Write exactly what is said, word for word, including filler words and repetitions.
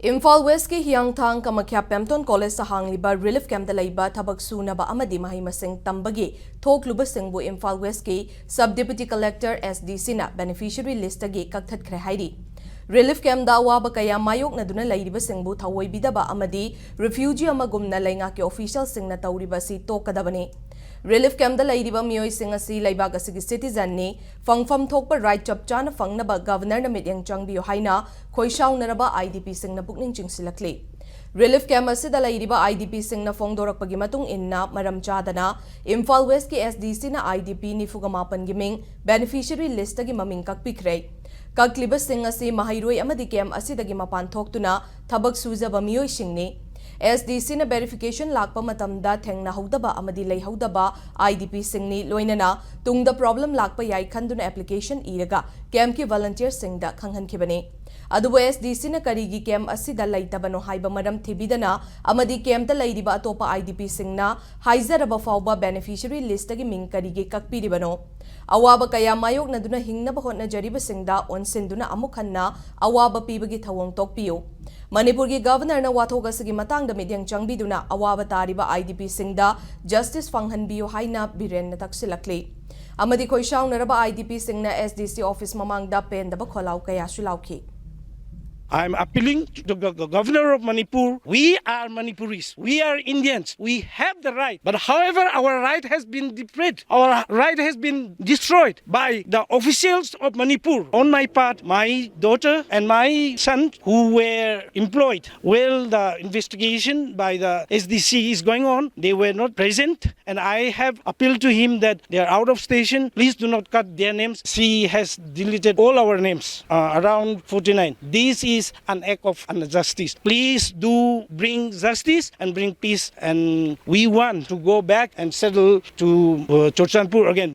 ꯏꯝꯐꯥꯜ ꯋꯦꯁꯀꯤ ꯍꯤꯌꯥꯡꯊꯥꯡ ꯀꯃꯈ꯭ꯌꯥ ꯄꯦꯝꯇꯣꯟ ꯀꯣꯂꯦꯖꯇ ꯍꯥꯡꯂꯤꯕ ꯔꯤꯂꯤꯐ ꯀꯦꯝꯞꯇ ꯂꯩꯕ ꯊꯕꯛ ꯁꯨꯅꯕ ꯑꯃꯗꯤ ꯃꯍꯩ ꯃꯁꯤꯡ ꯇꯝꯕꯒꯤ ꯊꯣꯛꯂꯨꯕꯁꯤꯡꯕꯨ ꯏꯝꯐꯥꯜ ꯋꯦꯁꯀꯤ sub deputy collector, S D ꯁꯤꯅ ꯕꯦꯅꯤꯐꯤꯁꯔꯤ ꯂꯤꯁꯇꯒꯤ ꯀꯛꯊꯠꯈ꯭ꯔꯦ ꯍꯥꯏꯔꯤ꯫ ꯔꯤꯂꯤꯐ ꯀꯦꯝꯞꯇ ꯑꯋꯥꯕ ꯀꯌꯥ ꯃꯥꯌꯣꯛꯅꯗꯨꯅ ꯂꯩꯔꯤꯕꯁꯤꯡꯕꯨ ꯊꯑꯣꯏꯕꯤꯗꯕ ꯑꯃꯗꯤ ꯔꯤꯐ꯭ꯌꯨꯖꯤ ꯑꯃꯒꯨꯝꯅ ꯂꯩꯉꯥꯛꯀꯤ ꯑꯣꯐꯤꯁꯤꯌꯦꯜꯁꯤꯡꯅ ꯇꯧꯔꯤꯕ ꯑꯁꯤ ꯇꯣꯛꯀꯗꯕꯅꯤ꯫ ꯔꯤꯂꯤꯐ ꯀꯦꯝꯞꯇ ꯂꯩꯔꯤꯕ ꯃꯤꯑꯣꯏꯁꯤꯡ ꯑꯁꯤ ꯂꯩꯕꯥꯛ ꯑꯁꯤꯒꯤ ꯁꯤꯇꯤꯖꯟꯅꯤ꯫ ꯐꯪꯐꯝ ꯊꯣꯛꯄ ꯔꯥꯏꯠ ꯆꯞ ꯆꯥꯅ ꯐꯪꯅꯕ ꯒꯚꯔꯅꯔꯅ ꯃꯤꯠꯌꯦꯡ ꯆꯪꯕꯤꯌꯨ ꯍꯥꯏꯅ ꯈꯣꯏꯁꯥꯎꯅꯔꯕ ꯑꯥꯏ ꯗꯤ ꯄꯤꯁꯤꯡꯅ ꯄꯨꯛꯅꯤꯡ ꯆꯤꯡꯁꯤꯜꯂꯛꯂꯤ꯫ ꯔꯤꯂꯤꯐ ꯀꯦꯝꯞ ꯑꯁꯤꯗ ꯂꯩꯔꯤꯕ ꯑꯥꯏ ꯗꯤ ꯄꯤꯁꯤꯡꯅ ꯐꯣꯡꯗꯣꯔꯛꯄꯒꯤ ꯃꯇꯨꯡ ꯏꯟꯅ, ꯃꯔꯝ ꯆꯥꯗꯅ ꯏꯝꯐꯥꯜ ꯋꯦꯁꯀꯤ ꯑꯦꯁ ꯗꯤ ꯁꯤꯅ ꯑꯥꯏ ꯗꯤ ꯄꯤ ꯅꯤꯐꯨꯒ ꯃꯥꯄꯟꯒꯤ ꯃꯤꯡ ꯕꯦꯅꯤꯐꯤꯁꯔꯤ ꯂꯤꯁꯇꯒꯤ ꯃꯃꯤꯡ ꯀꯛꯄꯤꯈ꯭ꯔꯦ꯫ ꯀꯛꯂꯤꯕꯁꯤꯡ ꯑꯁꯤ ꯃꯍꯩꯔꯣꯏ ꯑꯃꯗꯤ ꯀꯦꯝꯞ ꯑꯁꯤꯗꯒꯤ ꯃꯄꯥꯟ ꯊꯣꯛꯇꯨꯅ ꯊꯕꯛ ꯁꯨꯖꯕ ꯃꯤꯑꯣꯏꯁꯤꯡꯅꯤ꯫ ꯑꯦꯁ ꯗꯤ ꯁꯤꯅ ꯚꯦꯔꯤꯐꯤꯀꯦꯁꯟ ꯂꯥꯛꯄ ꯃꯇꯝꯗ ꯊꯦꯡꯅꯍꯧꯗꯕ ꯑꯃꯗꯤ ꯂꯩꯍꯧꯗꯕ ꯑꯥꯏ ꯗꯤ ꯄꯤꯁꯤꯡꯅꯤ, ꯂꯣꯏꯅꯅ ꯇꯨꯡꯗ ꯄ꯭ꯔꯣꯕ꯭ꯂꯦꯝ ꯂꯥꯛꯄ ꯌꯥꯏ ꯈꯟꯗꯨꯅ ꯑꯦꯄ꯭ꯂꯤꯀꯦꯁꯟ ꯏꯔꯒ ꯀꯦꯝꯞꯀꯤ ꯚꯣꯂꯨꯟꯇꯤꯌꯔꯁꯤꯡꯗ ꯈꯪꯍꯟꯈꯤꯕꯅꯤ꯫ ꯑꯗꯨꯕꯨ ꯑꯦꯁ ꯗꯤ ꯁꯤꯅ ꯀꯔꯤꯒꯤ ꯀꯦꯝꯞ ꯑꯁꯤꯗ ꯂꯩꯇꯕꯅꯣ ꯍꯥꯏꯕ ꯃꯔꯝ ꯊꯤꯕꯤꯗꯅ ꯑꯃꯗꯤ ꯀꯦꯝꯞꯇ ꯂꯩꯔꯤꯕ ꯑꯇꯣꯞꯄ ꯑꯥꯏ ꯗꯤ ꯄꯤꯁꯤꯡꯅ ꯍꯥꯏꯖꯔꯕ ꯐꯥꯎꯕ ꯕꯦꯅꯤꯐꯤꯁꯔꯤ ꯂꯤꯁꯇꯒꯤ ꯃꯤꯡ ꯀꯔꯤꯒꯤ ꯀꯛꯄꯤꯔꯤꯕꯅꯣ? ꯑꯋꯥꯕ ꯀꯌꯥ ꯃꯥꯌꯣꯛꯅꯗꯨꯅ ꯍꯤꯡꯅꯕ ꯍꯣꯠꯅꯖꯔꯤꯕꯁꯤꯡꯗ ꯑꯣꯟꯁꯤꯟꯗꯨꯅ ꯑꯃꯨꯛ ꯍꯟꯅ ꯑꯋꯥꯕ ꯄꯤꯕꯒꯤ ꯊꯧꯑꯣꯡ ꯇꯣꯛꯄꯤꯌꯨ꯫ ꯃꯅꯤꯄꯨꯔꯒꯤ ꯒꯚꯔꯅꯔꯅ ꯋꯥꯊꯣꯛ ꯑꯁꯤꯒꯤ ꯃꯇꯥꯡꯗ ꯃꯤꯠꯌꯦꯡ ꯆꯪꯕꯤꯗꯨꯅ ꯑꯋꯥꯕ ꯇꯥꯔꯤꯕ ꯑꯥꯏ ꯗꯤ ꯄꯤꯁꯤꯡꯗ ꯖꯁꯇꯤꯁ ꯐꯪꯍꯟꯕꯤꯌꯨ ꯍꯥꯏꯅ ꯕꯤꯔꯦꯟꯅ ꯇꯛꯁꯤꯜꯂꯛꯂꯤ꯫ ꯑꯃꯗꯤ ꯈꯣꯏꯁꯥꯎꯅꯔꯕ ꯑꯥꯏ ꯗꯤ ꯄꯤꯁꯤꯡꯅ ꯑꯦꯁ ꯗꯤ ꯁꯤ ꯑꯣꯐꯤꯁ ꯃꯃꯥꯡꯗ ꯄꯦꯟꯗꯕ ꯈꯣꯜꯂꯥꯎ ꯀꯌꯥꯁꯨ ꯂꯥꯎꯈꯤ꯫ I'm appealing to the go- governor of Manipur. We are Manipuris. We are Indians. We have the right. But however, our right has been deprived. Our right has been destroyed by the officials of Manipur. On my part, my daughter and my son who were employed while the investigation by the S D C is going on, they were not present. And I have appealed to him that they are out of station. Please do not cut their names. She has deleted all our names, uh, around forty-nine. This is an act of injustice. Please do bring justice and bring peace. And we want to go back and settle to uh, Churachandpur again.